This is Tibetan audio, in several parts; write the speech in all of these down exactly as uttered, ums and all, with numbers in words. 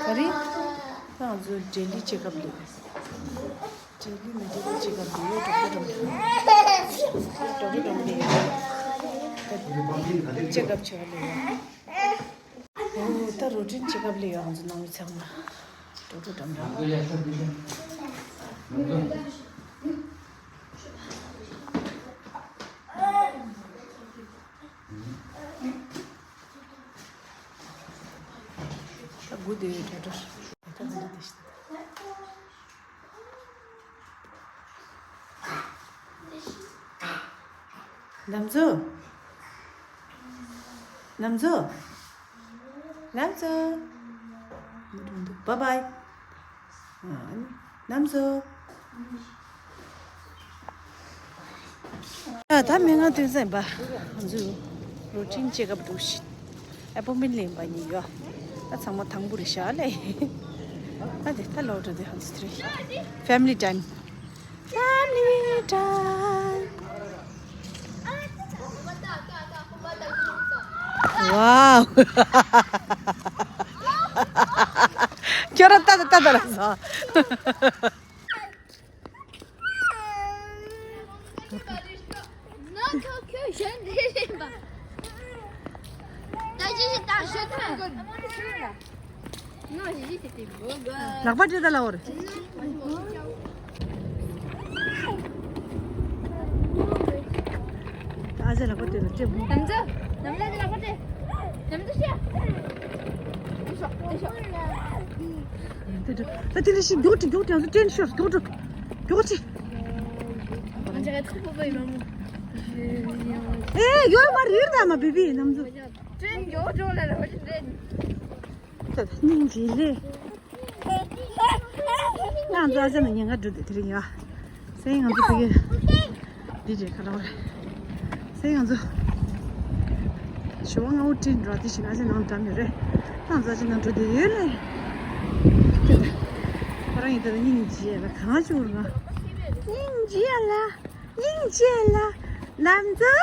ཨ་རི། ང་ཚོ་ཌེ་ལི་ཅེག་ཨབ་ལས། ཌེ་ལི་མི་ཌེ་ལི་ཅེག་ཨབ་ལས་ཡོད། ཌོག་ཊར་འགྲོ་མཁན། ཌོག་ཊར་འགྲོ་མཁན་ཡོད། ཅེག་ཨབ་བྱེད་པ་ལས་ཡོད། ཨོ་ད་རུ་ཊིན་ཅེག་ཨབ་ལས་ཡོད། ང་ཚོ་ནང་མི་ཚང་མ་ཌོག་ཊར་འགྲོ་མཁན། ད་དགུ་དེ་ཡོད་ད་ད་ག་ལེ་དེ་ཤི། ནམ་ཚོ། ནམ་ཚོ། ནམ་ཚོ། བཱའི་བཱའི། ནམ་ཚོ། ད་མི་ང་དུས་ཚོད་པ། ང་ཚོས་རུ་ཊིན་ཅེག་ཨབ་འགྲོ་ཤི། ཨེ་པོ་མེན་ལེན་པ་ཉིད་ཡོད། ད་ཚང་མ་དང་པོ་རེད་ཤག་ལེ། ད་དེ་ད་ལོག་འགྲོ་དེ་ཧང་སི་ཐི་རི། Family time. Family time. Wow. ཁྱོད་རང་ལྟ་ད་ལྟ་ད་ལ་ཟ། ང་ཁྱོད་ཁྱོད་གཞན་དེ་རེད་པ། ད་ཅི་ཞིག་ད་ཤོད་ཐུབ། ལག་པ་སྤྲད་ད་ལ་འོར། ཨ་ཅེ་ལག་པ་སྤྲད་ལ་སྤྲད་མོ། ནམ་ཚོ། ནམ་ཚོ་ལག་པ་སྤྲད། ནམ་ཚོ་ཤ། ད་དེ་ལ་ཞིག་མགྱོགས་ཀྱི་མགྱོགས་ཀྱི་ང་ཚོ་ཏྲེན་ཤོར་མགྱོགས་འགྲོ། མགྱོགས་ཀྱི། ང་ཅག་ཐུག་པ་པའི་མ་མོ། ཨེ་ཡོད་མ་རེད་ད་མ་བི་བི་ནམ་ཚོ། ཏྲེན་མགྱོགས་འགྲོ་ལ་ལ་བ་ཅི་ཏྲེན། སྙིང་རྗེ་ལེ། ང་ཚོ་ཨ་ཅག་ན་ཉེན་ཁ་འགྲོ་དེ་དེ་རིང་ཡ། སེང་ང་ཚོ་དེ་གི་འདི་རེད་ཁ་ལོ་རེད། སེང་ང་ཚོ་ཞོ་ང་འུ་ཏྲིན་འགྲོ་དེ་ཞིག་ཨ་ཅག་ནང་འགྲམ་ཡོད་རེད། ང་ཚོ་ཨ་ཅག་ནང་འགྲོ་དེ་ཡོད་ལེ། ཁོ་རང་ཡིན་ད་སྙིང་རྗེ་ལ་གང་བྱུང་རུང་སྙིང་རྗེ་ལ་སྙིང་རྗེ་ལ་ནམ་ཚོ།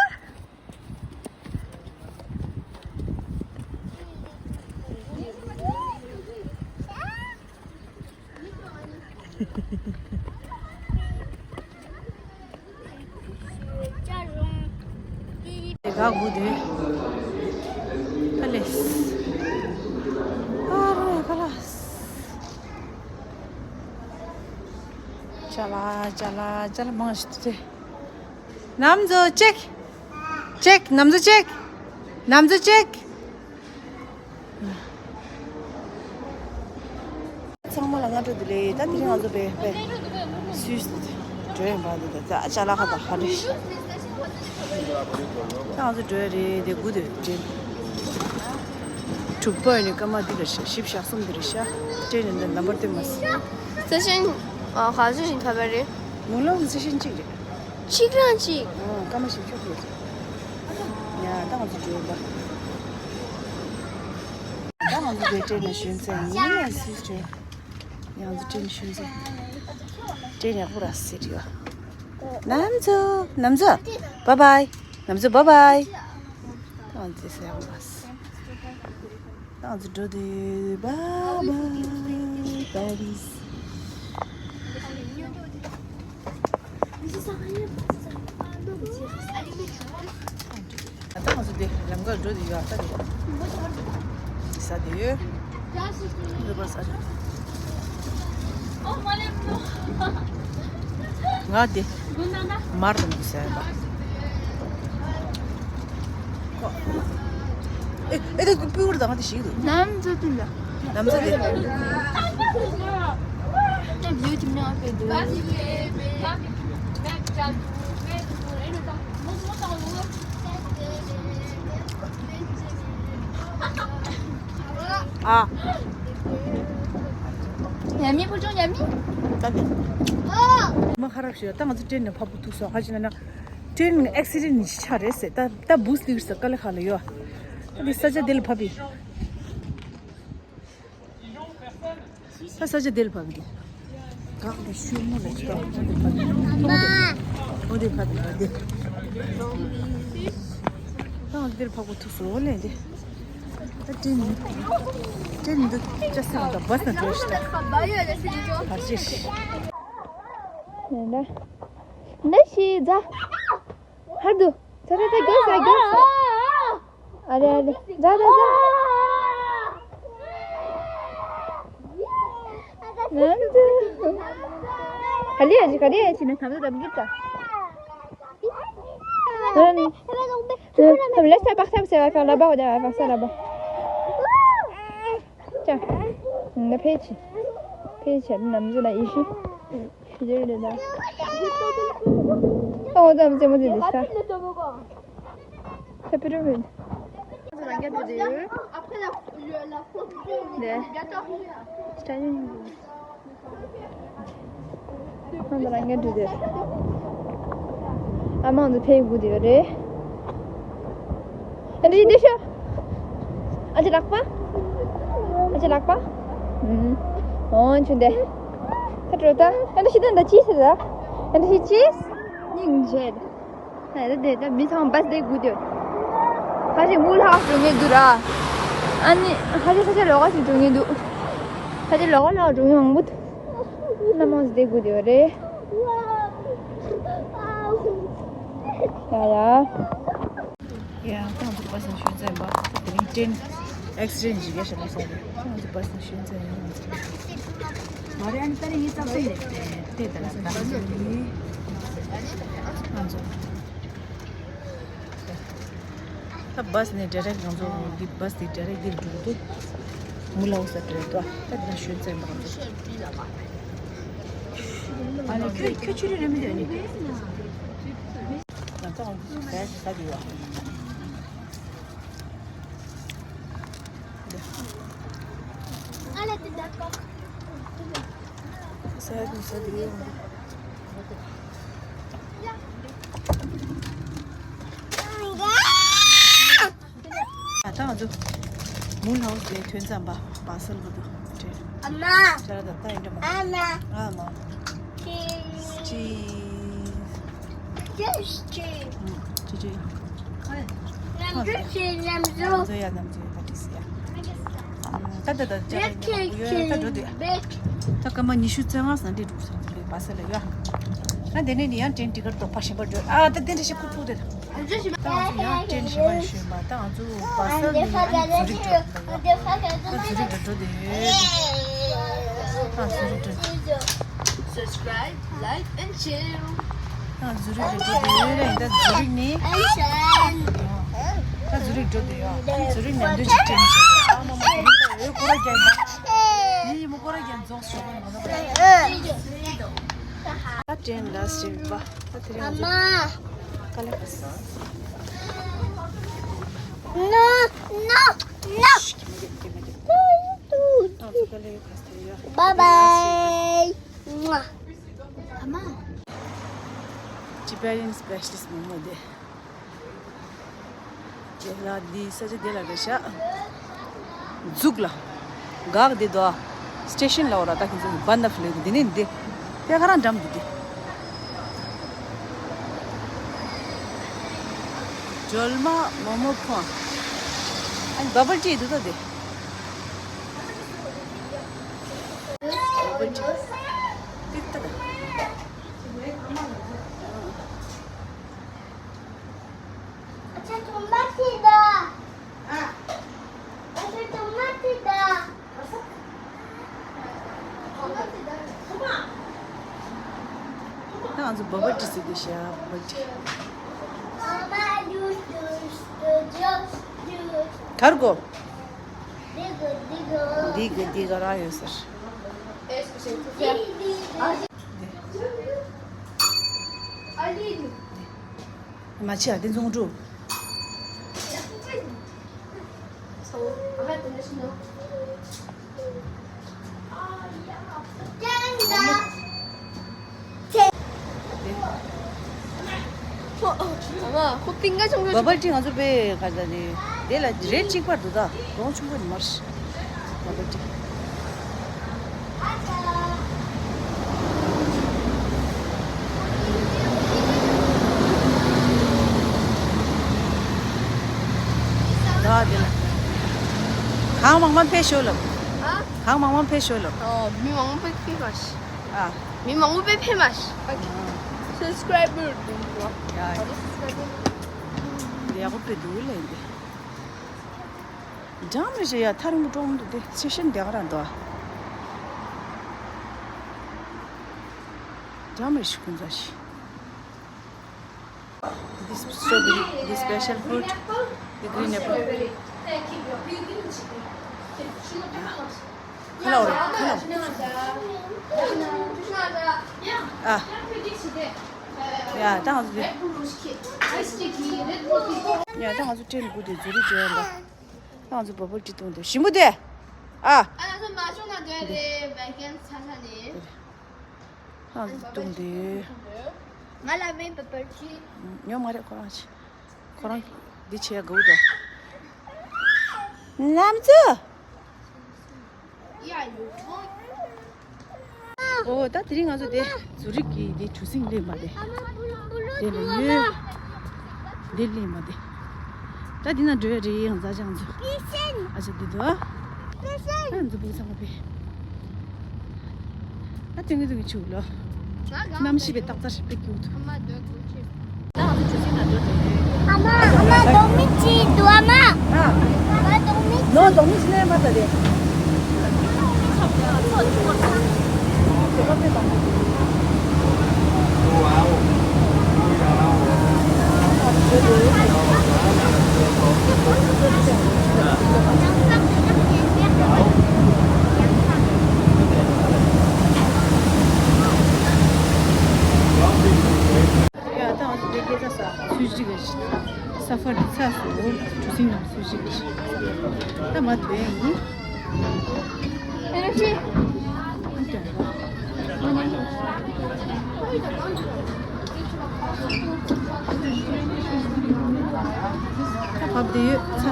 དེ་ག་དགུ་དེ། ཨ་ལེ། ཨ་རོ་ཡ་ཁ་ལ། ཅ་ལ་ཅ་ལ་ཅ་ལ་མང་ཞིག་དེ། ནམ་ཚོ་ཅེག་ཅེག་ནམ་ཚོ་ཅེག་ནམ་ཚོ་ཅེག་ཚང་མ་ལ་སྔ་དྲོ་བདེ་ལེགས། ད་དེ་རིང་ང་ཚོ་པའི་པའི་སུད་སི་འགྲོ་ཡིན་པ་འདི་ད་ད་ཅ་ལག་ཁ་ད་ཧ་རེ། ད་ང་ཚོ་འགྲོ་ཡ་རེད་དེ་དགུ་དེ་དྲན། དྲུག་པ་ཡིན་ནི་སྐར་མ་འདི་ལ་ཤ་བཞི་བཞག་གསུམ་འདི་རེད་ཤ། དྲན་ནི་འདི་ནམ་བར་སྟོན་མ་སོང་། སེ་ཤན་ཨ་ག་ཚོད་ཞིག་ཐོབ་པ་རེད། མུ་ལོག་གི་སེ་ཤན་གཅིག་རེད། གཅིག་རང་གཅིག་ཨང་། སྐར་མ་བཞི་བཅུ་ཡོད། ཡ་ད་ང་ཚོ་འགྲོ་ཡིན་པ། ད་ང་ཚོ་དེ་ཊེན་ནས་ཞོན་ཚེ་ཡིན་ཡ་སིས་ཊར། ཡ་ང་ཚོ་ཊེན་ནས་ཞོན་ཚེ་ཊེན་ཡག་པོ་ར་སེ་རི་ཡོད། ནམ་ཚོ་ནམ་ཚོ། བཱའི་བཱའི། ནམ་ཚོ་བཱའི་བཱའི། ད་ང་ཚོ་ཟེར་ཡག་པོ་ར་སེ། ང་ཚོ་འགྲོ་དུས་བཱའི་བཱའི་བཱ་རིས། ད་ང་ཚོ་དེ་ལམ་ཁར་འགྲོ་དུས་ཡོད་ཨ་ད་རེད། ས་དེ་ཡོད། འདི་པར་ས་རེད། ང་དེ་མར་དང་གི་ཟེར་བ། ཨེ་ཨེ་དེ་སྤུས་བོར་དང་དེ་ཞིག་འདུག་ནམ་ཚོད་དུ་ལ། ནམ་ཚོད་དེ། ད་བརྗོད་ཀྱི་མེད་པའི་འདུག་ཨ། ཉ་མི་བུ་ཆུང་ཉ་མི། ད་དེ། མ་ཁ་རག་ཤོད་ད་ང་ཚོ་ཊེན་ནས་ཕབ་པོ་ཐུག་སོང་ཧ་ཅི་ན་ན། ཊེན་ཨེག་སི་ཌེན་ནི་ཆ་རེད་ཟེར་ད་ད་བུས་ལིག་ཟེར་དཀའ་ལས་ཁག་ལ་ཡོད། ད་དེ་ས་ཆ་དེ་ལ་ཕབ་པི། ད་ས་ཆ་དེ་ལ་ཕབ་པི་དེ། གག་དེ་ཤུ་མོ་ལ་ཅི་ད་ཨོ་དེ་ཕབ་པི། ཨོ་དེ་ཕབ་པི་ཨོ་དེ། ད་ཨོ་དེ་ལ་ཕབ་པོ་ཐུག་སོང་ལེ་དེ། ད་ཏྲེན་མི་འདུག་ཏྲེན་མི་འདུག་ཅ་སེ་ང་ད་བས་ན་འགྲོ་ཤི་ད། བར་ཅེ་ཤི། ནི་ཤི་ཛ། ཧར་དུ། ཚ་ཚ་ཚ་གོ་ས་གོ་ས། ཨ་རེ་ཨ་རེ། ཛ་ཛ་ཛ། ནམ་དུ། ག་ལེ་ཨ་ཅི་ག་ལེ་ཨ་ཅི་ནི་ཁམ་ད་དམ་གྱི་ད། ཁམ་ལེ་ས་པག་ས་སེ་བ་ཁ་ལ་བ་ཝ་ད་བ་ས་ལ་བ། ཅ། ན་ཕེ་ཆི། ཕེ་ཆི་ནམ་ཟེ་ན་ཡེ་ཤི། ཤི་ཇེ་རེ་ད། ཨོ་ཙམ་ཙེ་མོ་ཙེ་དེ་ཤ། ཁ་པི་རུ་མིན། རང་རྒྱ་དུ་དེ་ཡོད། ནེ། སྟ་ཡིན། ཁོང་ཚོ་རང་ཉིད་འགྲོ་དེ། ཨ་མ་ཚོ་ཕེབས་དགོས་དེ་རེད། ཨ་འདི་འདི་ཤོ། ཨ་ཅེ་ལག་པ། ཨ་ཅེ་ལག་པ། ཨུམ། འོན་ཆུ་འདི། ད་འགྲོ་ད། ཨ་འདི་ཤི་ད་འདི་ཅི་ཟེར་ད། ཨ་འདི་ཤི་ཅི། སྙིང་རྗེ། ཨ་ད་དེ་ད་མི་ཚང་བས་དེ་དགོས་དེ། ཁ་ཅིག་མུལ་ཧའུ་སི་འགྲོ་མཁན་འདུག་ར། ཨ་ནི་ཁ་ཅིག་ཁ་ཅིག་ལོགས་ཀ་ཞིག་འགྲོ་མཁན་འདུག་ཁ་ཅིག་ལོགས་ཀ་ལོགས་འགྲོ་མཁན་མང་པོ་འདུག་ན་མོ་ཟེ་དགུ་དེ་རེད། ཡ་ཡ། ཡ་ཁོང་ཚོ་བས་ནས་ཤོད་ཚར་ཡིན་པ། དེ་རིང་ཏྲེན་ཨེག་སི་ཌེན་ཊི་ཞིག་ཡོད་ཤག་ལ་སོང་རེད། ཁོང་ཚོ་བས་ནས་ཤོད་ཚར་ཡིན། མ་རེད། ཨ་ནི་ད་རིང་ངའི་རྩ་བ་ལས་དེ་ལྟར་ལ་ད་ཁོང་ཚོ། ད་བས་ནས་ཌི་རེག་ང་ཚོ་འདི་བས་འདི་ཌི་རེག་འདིར་འགྲོ་གི་འདུག་མུལ་ཧའུ་སི་ལ་འགྲོ་འདུག་ད་འདི་ན་ཞོན་ཙམ་པ་ང་ཚོ། ཨ་ནི་ཁྱོད་ཁྱོད་ཆུ་རེ་རེ་མི་འདོད་ནི། ང་ཚོ་ང་ཚོ་བས་ཟ་གི་ཡོད། ཟ་གི་ཟ་གི་ཡོད། ད་ང་ཚོ་མུལ་ཧའུ་སི་ལ་ཐོན་ཙམ་པ་བ་སལ་གི་འདུག་ཨ་མ། ཅ་ལག་ད་ལྟ་ཡིན་འདྲ་མ། ཨ་མ། ཨ་མ། ཅི། ཅི། ཅི་ཅི། ཅི་ཅི། ནམ་རྒྱུན་ཅི་ནམ་རྒྱུན། ནམ་རྒྱུན་ཡ་ནམ་རྒྱུན་ད་ཅི་སི་ཡ། ད་ད་ད་ཅ་ལག་ཉོ་ཡོད་ད་འགྲོ་དུས། ད་སྐར་མ་ཉི་ཤུ་རྩ་ལྔ་ཟིན་འདྲ་འདུག་ཟེར་གི་བ་སལ་ལ་ཡོད། ང་དེ་ནས་ནི་ཡང་ཏྲེན་ཊི་ཀེ་ཊི་དོག་པ་གཞན་པ་འགྲོ། ཨ་ད་དེ་འདྲ་ཞིག་ཁུག་ཁུག་དེ། ད་ང་ཚོ་ཡང་ཏྲེན་ཊི་གཞན་པ་ཞིག་ཤོད་པ། ད་ང་ཚོ་བ་སལ་ནས་ཨ་ནི་ཛུ་རིག་འགྲོ་གི་ཡོད། ད་ཛུ་རིག་འགྲོ་འགྲོ་དེ་ཡོད། ད་ཛུ་རིག་འགྲོ། Subscribe, like and share. ད་ཛུ་རིག་འགྲོ་དེ་ཡོད་རེད། ད་ཛུ་རིག་ནས། ད་ཛུ་རིག་འགྲོ་དེ་ཡོད། ཛུ་རིག་ནས་འདུ་ཅིག་ཏྲེན་ཊི་ཤོད། ཨ་མ་མ་མ་མ་ཡོད་ཀོ་ར་རྒྱ་ཡིན་པ། ཡིན་ཡིན་མོ་ཀོ་ར་རྒྱ་རྫོགས་ཤོག་ག་ནང་ད་ད་ཏྲེན་ལ་སི་ཊི་པ། ད་དེ་རིང་ང་ཚོ་དཀའ་ལས་ཁག་སོང་། No, no, no. ད་ཚོ་དཀའ་ལས་ཁག་སོང་ཡ། Bye bye. ཅི་པེ་རེན་སི་པེ་ཤ་ལི་སི་མོ་མོ་དེ། དེ་ལ་འདི་ས་ཆ་དེ་ལ་རེད་ཤག་འཛུགས་ལ། འགག་དེ་དོ། སི་ཊེ་ཤན་ལ་འོ་ར་ད་ཁྱེད་ཚོ་བན་ད་ཕི་ལེ་དེ་ནས་འདི། དེ་ག་རང་འགྲམ་དུ་དེ། སྒྲོལ་མ་མོག་མོག་ཁོང་། ཨ་ནི་བ་བལ་ཊི་འདུག་ད་དེ། བ་བལ་ཊི། ཏིག་ཏག་ད་ང་ཚོ་བ་བལ་ཊི་ཟེར་གི་ཤག་བ་བལ་ཊི། གར་གོ། འདི་གི་འདི་ག་རང་ཡོད་ཟེར། མ་ཆེ་ཨ་དེ་འཛུང་འགྲོ། བ་བལ་ཊི་ང་ཚོ་པའི་ག་ད་དེ་དེ་ལ་རེད་གཅིག་པར་འདུག་ད་གྲོང་ཆུང་པོ་ནི་མར་བ་བལ་ཊི། ད་དེ་ལ། གང་མང་མང་ཕེབས་ཤོག་ལབ། ཨ། གང་མང་མང་ཕེབས་ཤོག་ལབ། ཨོ། མི་མང་པོ་ཕེབས་མ་ཤི། ཨ། མི་མང་པོ་ཕེབས་མ་ཤི། ཨ། སབ་སི་ཀྲའི་བར་དུ་འགྲོ། ཡ་ཡ། འདི་ཡག་པོ་ཕེབས་འདུག་ལས་འདི། འགྲམ་རེ་རེ་ཡ་ཐག་རིང་པོ་ཀྲོང་འདུག་སྟེ་ཚེ་ཤན་འདི་ག་ར་འདུག་ཨ། འགྲམ་རེ་ཞིག་ཀུན་ཚ་ཞིག This strawberry, this special fruit, the green apple. ཁ་ལོ་རེད། ཁ་ལོ། ཨ། ཡ་ད་ང་ཚོ་དེ། ཡ་ད་ང་ཚོ་ཊེན་དགུ་དེ་ཛུ་རིག་འགྲོ་ཡ་ད། ང་ཚོ་བ་བུལ་ཊི་བཏུང་དེ་ཞིམ་པོ་དེ། ཨ། ཨ་ང་ཚོ་མ་ཆུང་ན་འདོད་དེ་བེ་ཀན་ཚ་ཚ་ནི། ཨ་བཏུང་དེ། ང་ལ་མེད་པ་བར་གྱི། ཉོ་མ་རེད་ཁོ་རང་ཆེ། ཁོ་རང་འདི་ཆེ་དགའ་བོ་འདུག་ལམ་ཚོ། ཨོ་ད་དེ་རིང་ང་ཚོ་དེ་ཛུ་རིག་གི་དེ་གྲུ་གཟིངས་ལེན་པ་དེ། དེ་ལ་ཡོད། དེ་ལེན་པ་དེ། ད་འདི་ན་འགྲོ་ཡ་རེད་ཡང་མཛའ་ཅང་ཚོ། ཨ་ཅག་འདི་འདུག་ཨ་འཛུ་བུ་ཚང་མ་པས། ཨ་དེང་གི་དུ་གི་ཆུ་ལོ། གནམ་གཤིས་པའི་རྟགས་རྩ་ཞིག་པེ་ཀྱུ་ཐུ། ཨ་མ། ཨ་མ། རྡོག་མི་གཅིག་འདུག་ཨ་མ། ཨ། རྡོག་མི་གཅིག་ནོ་རྡོག་མི་གཅིག་ནས་མ་ད་དེ། ཡ་ད་ང་ཚོ་འདི་སྐད་ཆ་ས་ཚུལ་གཅིག་གི་ས་ཧྥ་རི་ཚ་སུ་གྲུ་གཟིངས་ནང་ཚུལ་གཅིག་གི་ད་མ་དོན་ཡིན། ད་བབས་བསྡད་ཡོད་ཚ།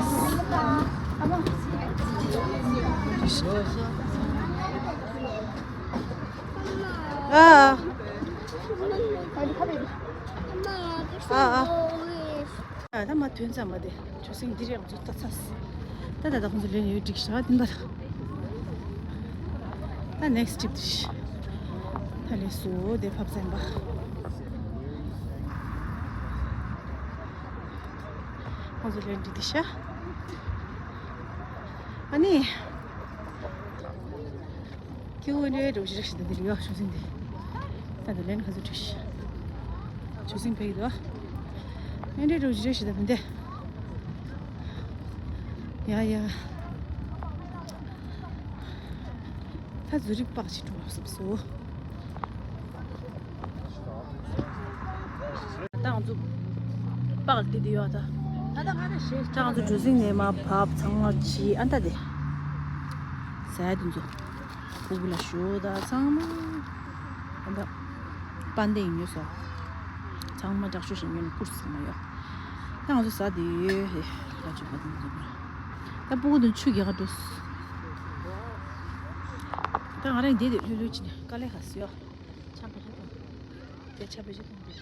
ཨ། ཨ་ཨ། ཨ་ད་མ་ཐོན་ཙམ་མ་དེ་ཆུ་སྲིན་འདི་རེད་ང་ཚོ་ལྟ་ཚར། ད་ད་ད་ཁོང་ཚོ་ལེན་ཡོད་འགྲིག་ཤག་དེ་འདྲ། ད་ནེག་སི་ཊི་ཊིབ་དེ་ཤི། ད་ལས་སོ་དེ་ཕབ་ཙམ་པ། ཁོང་ཚོ་ལེན་འགྲིག་དེ་ཤ། ཨ་ནི། ཁྱེད་འོ་འདྲའི་འགྲོ་ཞིག་རེག་ཞིག་འདི་ལ་ཡོད་ཆུ་སྲིན་འདི། ད་འདི་ལན་ཁ་ཚུར་བྲིས་ཤིག་ཆུ་སྲིན་ཕེག་འདུག་འོ་འདྲའི་འགྲོ་ཞིག་རེག་ཞིག་འདི་འདི། ཡ་ཡ། ད་ཛུ་རིག་པགས་ཅིག་འགྲོ་བསམ་སོ། ད་ང་ཚོ་པགས་དེ་དེ་ཡོད་ད། ད་ང་ཚོ་གྲུ་གཟིངས་ནས་མར་བབས་ཚང་མ་བྱིས་ཨ་ད་དེ། ཟས་དེ་ཚོ། ཕྲུ་གུ་ལ་ཞོ་དང་ཚང་མ། ཨ་ད། པན་དེ་ཡིན་ཉོས་སོ། ཚང་མ་དྲག་ཤོས་ཤིག་ཉོས་ནས་བསྐུར་ཚང་མ་ཡོད། ད་ང་ཚོ་ཟ་དེ་ཡོད་ཧེ། ད་ཅི་པ་དེ་ཚོ། ད་ཕྲུ་གུ་དེ་ཆུ་རྒྱག་ག་འགྲོ། ད་ང་རང་འདི་དེ་ལྷོད་ལྷོད་ཅིག་ནས་དཀའ་ལས་ཁག་སོ། ཆ་བེད་ཤ་དང་། དེ་ཆ་བེད་ཤ་དང་དེ།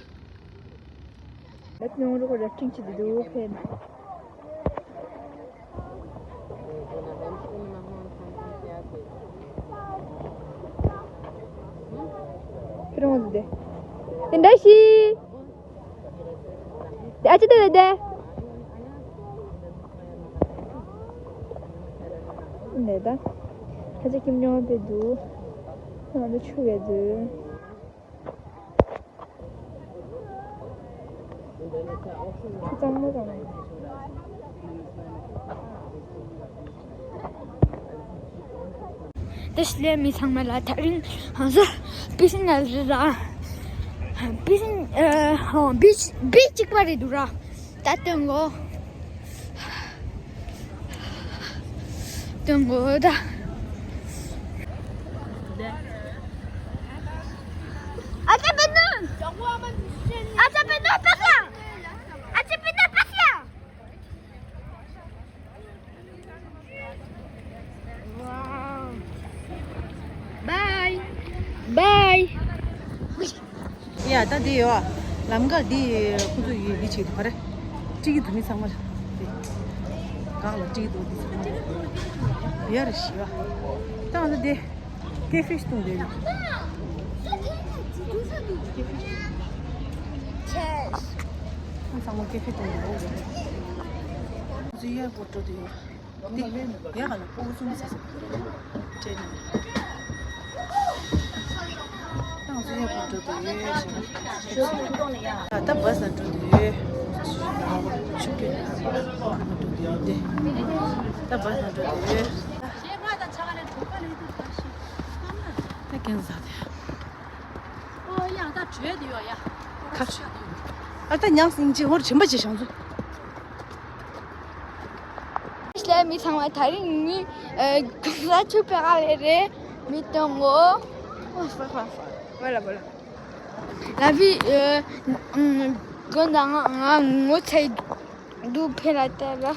ད་ནང་རུ་ཁོ་ར་སྤྲིན་ཆེ་དེ་དུ་ཕན། ཁྱེད་རང་དེ། དེ་འདྲ་ཞིག་དེ་ཨ་ཅི་དེ་རེད་དེ། ནས་ད། ཁ་ཆེ་ཁྱིམ་ཉོ་བའི་དུ། ང་ཚོ་ཆུ་བའི་དུ། ཆུ་གཙང་མ་གཙང་མ། དེ་ཤི་ལེ་མི་ཚང་མ་ལ་ཐག་རིང་ཧང་སོ་པི་སིན་ན་རེད་ར། པི་སིན་ཨ་ཧོ་བིཆ་བིཆ་གཅིག་པ་རེད་འདུག་ར། ད་སྟོན་གོ་སྟོན་གོ་ད། ཨ་ཅག་པེ་ནོ། ཨ་ཅག་པེ་ནོ་པེ་ཤ། ཨ་ཅག་པེ་ནོ་པེ་ཤ། Bye. Bye. ཡ་ད་འདི་ཡོད་ཨ། ལམ་ཁ་འདི་ཁོ་ཚོ་ཡི་འདི་བྱེད་འདུག་ག་རེ། སྤྲིག་གི་འདུག་མི་ཚང་མ་ལ་འདི། གང་ལ་བྲིས་འདུག་འདི་ཚོ་ཡ་རེ་ཞི་བ། ད་ང་ཚོ་འདི་ཀེ་ཧྥེ་ཞིག་འཐུང་འདོད་འདུག་ཁྱེད་ཚང་མ་ཀེ་ཧྥེ་འཐུང་འདོད་འདུག་ང་ཚོ་ཡར་པོར་འགྲོ་འདོད་ཡོད། འདི་ཡ་ག་ལ་ཕྲུ་གུ་གསུམ་ཟ་ཟ་དྲན་ནས། ཏང་སུ་ཡག་པོ་འགྲོ་འདུག་ཡོད་ཞེས། ད་ད་བ་ས་འགྲོ་འདུག་ཡོད། ཆུ་རྒྱུན་འགྲོ་འདུག་ཡོད་དེ། ད་བ་ས་འགྲོ་འདུག་ཡོད། ད་ཀན་ཟ་དེ། ཨོ་ཡ་ད་བྲོས་དེ་ཡོད་ཡ། ཁ་ཨ་ད་ཉག་སིང་ཅི་ཧོར་ཆེན་པ་ཅི་ཤང་ཚུ། ལས་མི་ཚང་མ་ད་རིང་མི་གང་ས་ཆུ་པེ་ག་ལེ་རེད། མི་སྟོན་གོ། Voilà, voilà. La vie, euh, hum, quand on a un autre, d'où peut la terre là.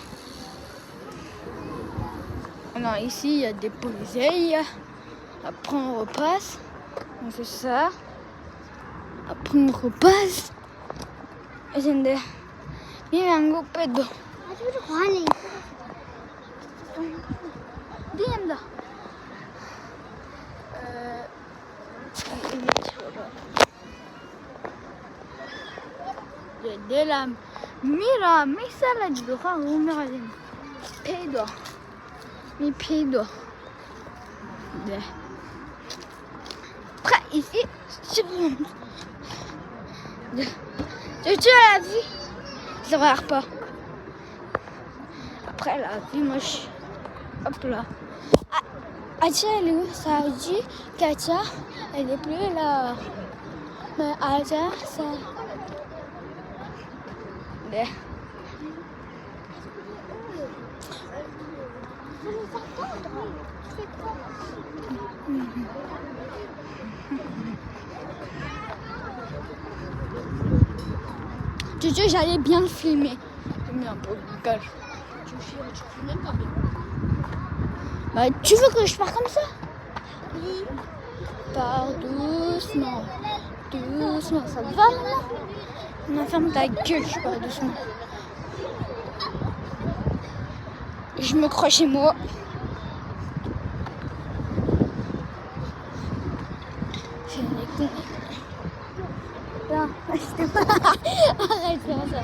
Alors ici, il y a des policiers. Après, on repasse. On fait ça. Après, on repasse. Şimdi bir mango pedo. Diyemda. De la mira, mi sala di doha umera din. Pedo. Mi pedo. De. Après, ici, je, je, je la vie. Je regarde pas. Après la vie, moi, je, hop là. Ah, ah, tiens, elle est où, ça dit, Katia, elle est plus là. Mais Aja, ça. Tu sais, j'allais bien filmer. Mais un peu vulgaire. Bah, tu veux que je parte comme ça ? Pars doucement. Doucement, ça te va maintenant ? Non, ferme ta gueule, je parle doucement. Je me crois chez moi. C'est une con. Non, je t'ai pas. Arrête, c'est bon, ça.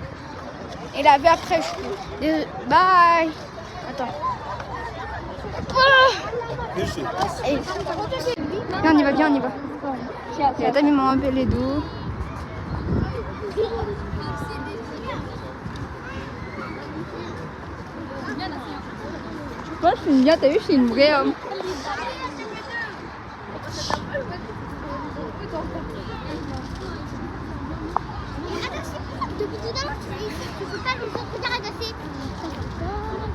Et la vie après, je... Bye. Attends. Ah. Et... Viens, on y va, viens, on y va. T'as mis mon appel et d'où ? Moi, je suis une gâte, t'as vu, je suis une vraie homme.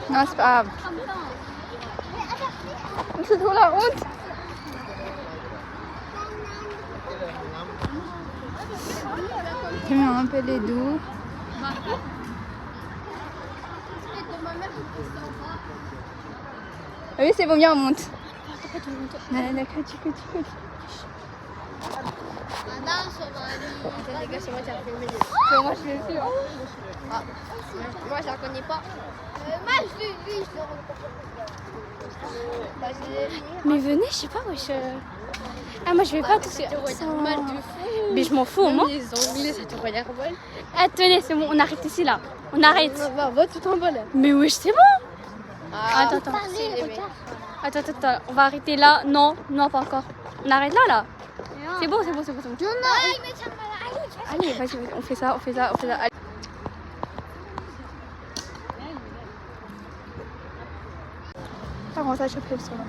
Non, c'est pas grave. C'est trop la honte. Tu me rappelles d'où ? Ah oui, c'est bon, viens, on monte. Non, non, non, catch, catch, catch. Attends, les gars, c'est moi qui a filmé. C'est moi, je l'ai vu, hein. Ah, moi, je la connais pas. Euh, moi, je l'ai vu, je le reconnais. Bah, je l'ai vu. Mais venez, je sais pas, wesh, euh. Ah, moi, je vais pas tout seul. Ça te regarde mal de fou. Mais je m'en fous, moi. Même les Anglais, ça te regarde mal. Ah, tenez, c'est bon, on arrête ici, là. On arrête. Va, va, va tout en bas, là. Mais wesh, c'est bon. Ah, attends, attends. Attends, attends, attends, on va arrêter là. Non, non, pas encore. On arrête là, là. C'est bon, c'est bon, c'est bon, c'est bon. Allez, vas-y, vas-y, on fait ça, on fait ça, on fait ça. Allez. ད་ང་ས་ཆ་ཕེབས་སོང་།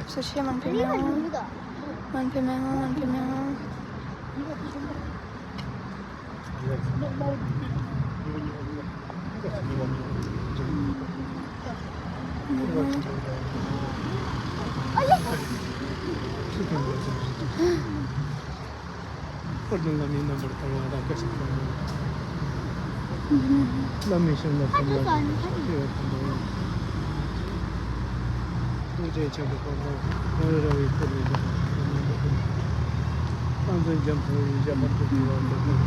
སུ་ཤེས་མང་ཕེབས་མེད་ཧང་། མང་ཕེབས་མེད་ཧང་། མང་ཕེབས་མེད་ཧང་། བླ་མའི་རྣམ་པར་ཐར་བ་རབ་དཀར་ཞིག་དང་། བླ་མའི་ཞབས་ལ་སོགས་པ་ཞིག་ཡོད་དམ་པ། ཐུགས་རྗེ་ཆེན་པོ་གོ་འཕང་མ་རུ་ར་བའི་ཁུར་ལས་འདས་པ་ཁོ་ན་འདི་ཀུན། ཏང་འཛིན་འཇམ་ཐང་བའི་འཇམ་དཔལ་གྱི་དྲི་བ་འདི་ཀུན།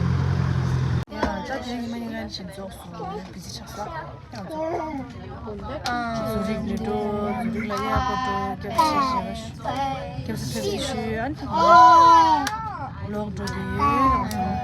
ཡ་ ད་དེ་རིང་ཉི་མ་གཉིས་ཀ་ནི་ཞིག་རྫོགས་སོང་། བི་ཟི་ཆགས་སོང་། ཡང་རྫོགས། བཟོ་རིག་ལས་འགྲོ། བཟོ་རིག་ལ་ཡག་པོ་འགྲོ། སྐྱབས་སུ་ཞེས་པ་ཞུ། སྐྱབས་སུ་ཕེབས་ཞུ། ཨ་ནི་ད་ལོག་འགྲོ་གི་ཡོད།